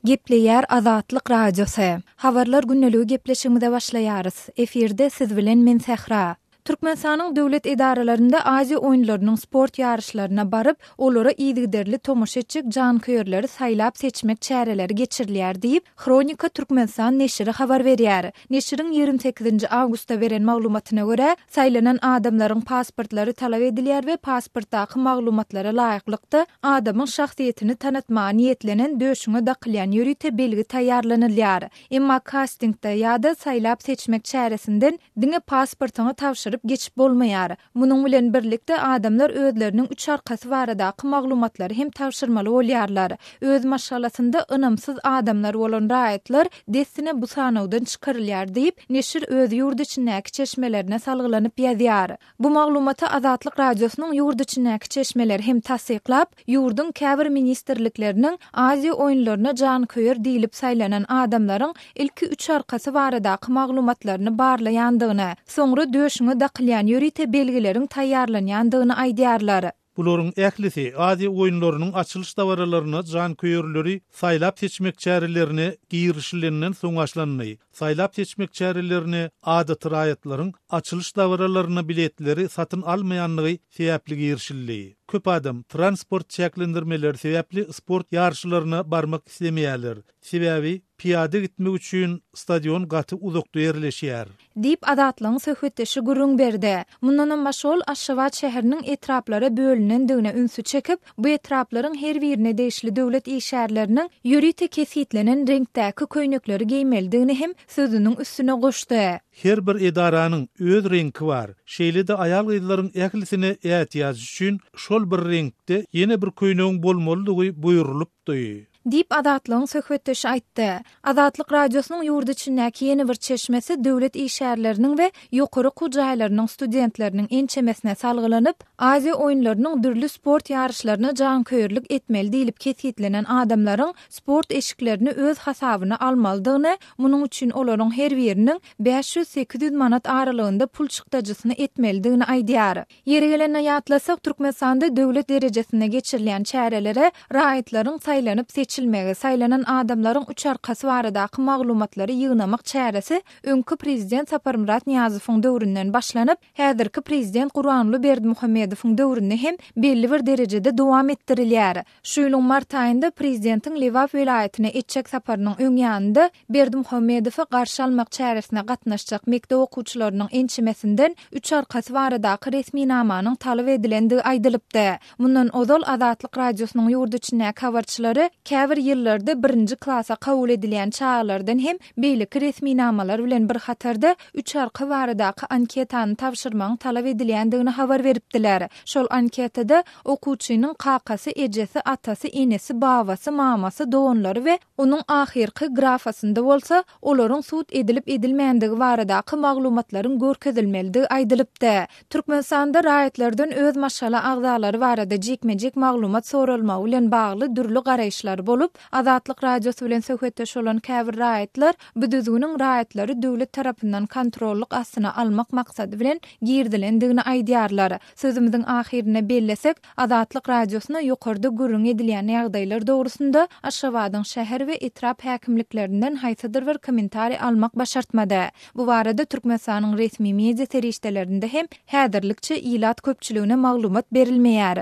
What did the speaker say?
Gepleýär Azatlyk Radiosy. Habarlar gündeligi gepleşigimize başlaýarys. Efirde siz bilen men Sähra. Türkmenistanyň döwlet edaralarynda Aziýa oýunlarynyň sport ýaryşlaryna baryp, olara yzygiderli tomaşa etjek janköýerleri saýlap-seçmek çäreleri geçirilýär diýip, Hronika Türkmenistan neşiri habar berýär. Neşiriň 28-nji awgustda beren maglumatyna görä, saýlanan adamlaryň pasportlary talap edilýär we pasportdaky maglumatlara laýyklykda, adamyň şahsyýetini tanatmaga niýetlenen döşüňe dakylýan ýörite belgi taýýarlanylýar. Emma kastingde ýa-da saýlap-seçmek çäresinden diňe pasportyňy tabşyryp geçip bolmaýar. Munuň bilen birlikde, adamlar özleriniň üç arkasy baradaky maglumatlary hem tabşyrmaly bolýarlar. Öz maşgalasynda ynamsyz adamlar bolan raýatlar dessine bu sanawdan çykarylýar diýip, neşir öz ýurt içindäki çeşmelerine salgylanyp ýazýar. Bu maglumaty Azatlyk Radiosynyň ýurt içindäki çeşmeleri hem tassyklap, ýurduň käbir ministrlikleriniň Aziýa oýunlaryna janköýer diýlip saýlanan adamlaryň ilki üç arkasy baradaky maglumatlaryny barlaýandygyny, soňra döşüňe dakylýan ýörite belgileriň taýýarlanýandygyny aýdýarlar. Bularyň ählisi Aziýa oýunlarynyň açylyş dabaralaryna janköýerleri saýlap-seçmek çärelerine girişilenden soň başlandy. Saýlap-seçmek çärelerine adaty raýatlaryň açylyş dabaralaryna biletleri satyn almaýandygy sebäpli girişildi. Köp adam transport çäklendirmeleri sebäpli sport ýaryşlaryna barmak islemeýärler. Sebäbi pyýada gitmek üçin stadion gaty uzakda ýerleşýär. Diýip, Azatlygyň söhbetdeşi gürrüň berdi. Mundanam başga ol Aşgabat şäheriniň etraplara bölünendigine ünsi çekip, bu etraplaryň her birine degişli döwlet işgärleriniň ýörite kesgitlenen reňkdäki köýnekleri geýmelidigini hem sözüniň üstüne goşdy. Her bir edaranyň öz reňki bar. Şeýle-de aýal-gyzlaryň ählisine ätiýaç üçin şol bir reňkde ýene bir köýnegiň bolmalydygy buýrulypdy. Diýip, Azatlygyň söhbetdeşi aýtdy. Azatlyk Radiosynyň ýurt içindäki ýene bir çeşmesi döwlet işgärleriniň we ýokary okuw jaýlarynyň studentleriniň ençemesine salgylanyp, Aziýa oýunlarynyň dürli sport ýaryşlaryna janköýerlik etmeli diýlip kesgitlenen adamlaryň sport eşiklerini öz hasabyna almalydygyny, munuň üçin olaryň her biriniň 500-800 manat aralygynda pul çykdajysyny etmelidigini aýdýar. Ýeri gelende ýatlasak, Türkmenistanda döwlet derejesinde geçirilýän çärelere raýatlaryň saýlanyp-seçilmegi, saýlanan adamlaryň üç arkasy baradaky maglumatlary ýygnamak çäresi öňki prezident Saparmyrat Nyýazowyň döwründen başlanyp, häzirki prezident Gurbanguly Berdimuhamedowyň döwründe hem belli bir derejede dowam etdirilýär. Şu ýylyň mart aýynda prezidentiň Lebap welaýatyna etjek saparynyň öň ýanynda Berdimuhamedowy garşy almak çäresine gatnaşjak mekdep okuwçylarynyň ençemesinden üç arkasy baradaky resminamanyň talap edilendigi aýdylypdy. Mundan ozal Azatlyk Radiosynyň ýurt içindäki habarçylary käbir ýyllarda birinji klasa kabul edilýän çagalardan hem beýleki resminamalar bilen bir hatarda üç arka baradaky anketany tabşyrmagyň talap edilýändigini habar beripdiler. Şol anketada Okuwçynyň kakasy, ejesi, atasy, enesi, babasy, mamasy, doganlary we onuň ahyrky grafasynda bolsa, olaryň sud edilip-edilmändigi baradaky maglumatlaryň görkezilmelidigi aýdylypdy. Türkmenistanda raýatlardan öz maşgala agzalary barada jikme-jik maglumat soralmagy bilen bagly dürli garaýyşlar bolup, Azatlyk Radiosy bilen söhbetdeş bolan käbir raýatlar bu düzgüniň raýatlary döwlet tarapyndan kontrollyk astyna almak maksady bilen girizilendigini aýdýarlar. Sözümiziň ahyrynda bellesek, Azatlyk Radiosyna ýokarda gürrüňi edilýän ýagdaýlar dogrusynda Aşgabadyň şäher we etrap häkimliklerinden haýsydyr bir kommentariý almak başartmady. Bu barada Türkmenistanyň resmi media serişdelerinde hem häzirlikçe ilat köpçüligine maglumat berilmeýär.